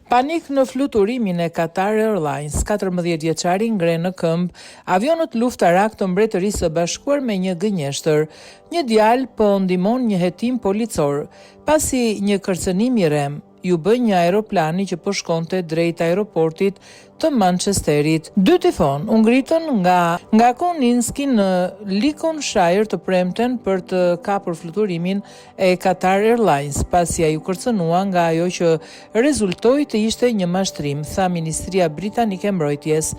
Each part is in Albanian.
Panik në fluturimin e Qatar Airlines, 14 vjeçari ngre në këmbë avionët luftarakë të Mbretërisë së Bashkuar me një gënjeshtër. Një djalë po ndihmon një hetim policor, pasi një kërcënim i rremë iu bë një aeroplani që po shkonte drejt aeroportit të Mançesterit. Dy Tifon u ngritën nga nga Coningsby në Lincolnshire të premten për të kapur fluturimin e Qatar Airlines, pasi ai u kërcënua nga ajo që rezultoi të ishte një mashtrim, tha Ministria Britanike e Mbrojtjes.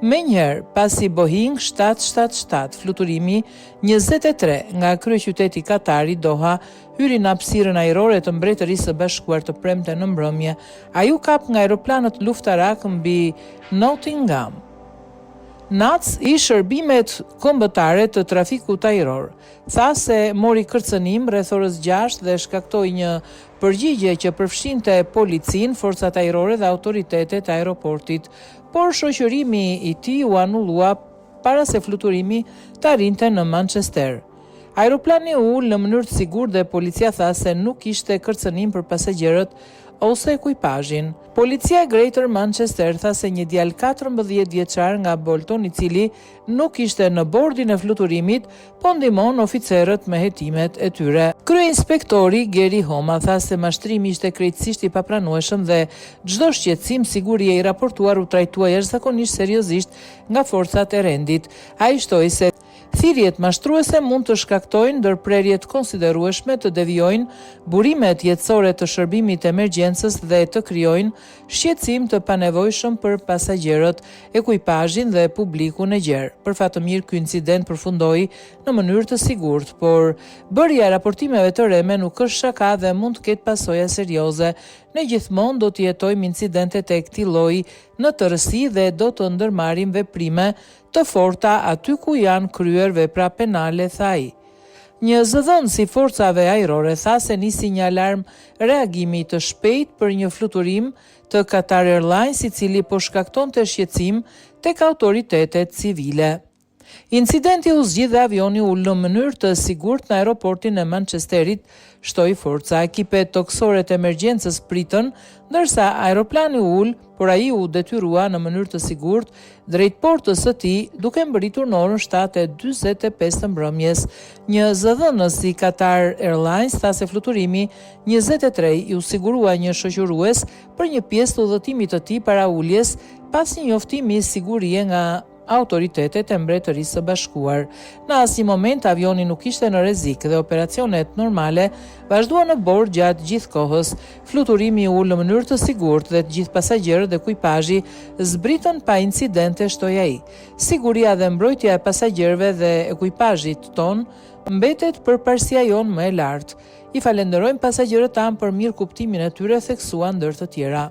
Menjëherë pasi Boeing 777 fluturimi 23 nga kryeqyteti i Katarit, Doha, hyri në hapësirën ajrore të Mbretërisë së Bashkuar të premten në mbrëmje, ai u kap nga aeroplanët luftarakë mbi Nottingham. NATS i Shërbimet Kombëtare të Trafikut Ajror tha se mori kërcënim rreth orës 6 dhe shkaktoi një përgjigje që përfshinte policinë, forcat ajrore dhe autoritetet e aeroportit, por shoqërimi i tij u anullua para se fluturimi të arrinte në Manchester. Aeroplani u ul në mënyrë të sigurt dhe policia tha se nuk kishte kërcënim për pasagjerët ose ekuipazhin. Policia e Greater Manchester tha se një djalë 14 vjeçar nga Bolton, i cili nuk ishte në bordin e fluturimit, po ndihmon oficerët me hetimet e tyre. Kryeinspektori Gary Homa tha se mashtrimi ishte krejtësisht i papranueshëm dhe çdo shqetësim sigurie i raportuar u trajtua jashtëzakonisht seriozisht nga forcat e rendit. Ai shtoi se thirrjet mashtruese mund të shkaktojnë ndërprerje të konsiderueshme, të devijojnë burimet jetësore të shërbimit të emergjencës dhe të krijojnë shqetësim të panevojshëm për pasagjerët, ekuipazhin dhe publikun e gjerë. Për fat të mirë, ky incident përfundoi në mënyrë të sigurt, por bërja e raportimeve të rreme nuk është shaka dhe mund të ketë pasoja serioze. Ne gjithmonë do t'i hetojmë incidentet e këtij lloji në tërësi dhe do të ndërmarrim veprime të forta aty ku janë kryer vepra penale, tha ai. Një zëdhënës i forcave ajrore tha se nisi një alarm reagimi të shpejtë për një fluturim të Qatar Airlines i cili po shkaktonte shqetësim tek autoritetet civile. Incidenti u zgjidh dhe avioni u ul në mënyrë të sigurt në aeroportin e Manchesterit, shtoi forca. Ekipet tokësore të emergjencës pritën, ndërsa aeroplani u ul, por ai u detyrua në mënyrë të sigurt drejt portës së tij, duke mbërritur në orën 7:45 të mbrëmjes. Një zëdhënës i Qatar Airlines tha se fluturimi 23 iu sigurua një shoqërues për një pjesë të udhëtimit të tij para uljes, pas një njoftimi sigurie nga autoritetet e Mbretërisë së Bashkuar. Në asnjë moment avioni nuk ishte në rrezik dhe operacionet normale vazhduan në bord gjatë gjithë kohës. Fluturimi u ul në mënyrë të sigurt dhe të gjithë pasagjerët dhe ekuipazhi zbritën pa incidente, shtoi ai. Siguria dhe mbrojtja e pasagjerëve dhe ekuipazhit tonë mbetet përparësia jonë më e lartë. I falenderojmë pasagjerët tanë për mirëkuptimin e tyre, theksuan ndër të tjera.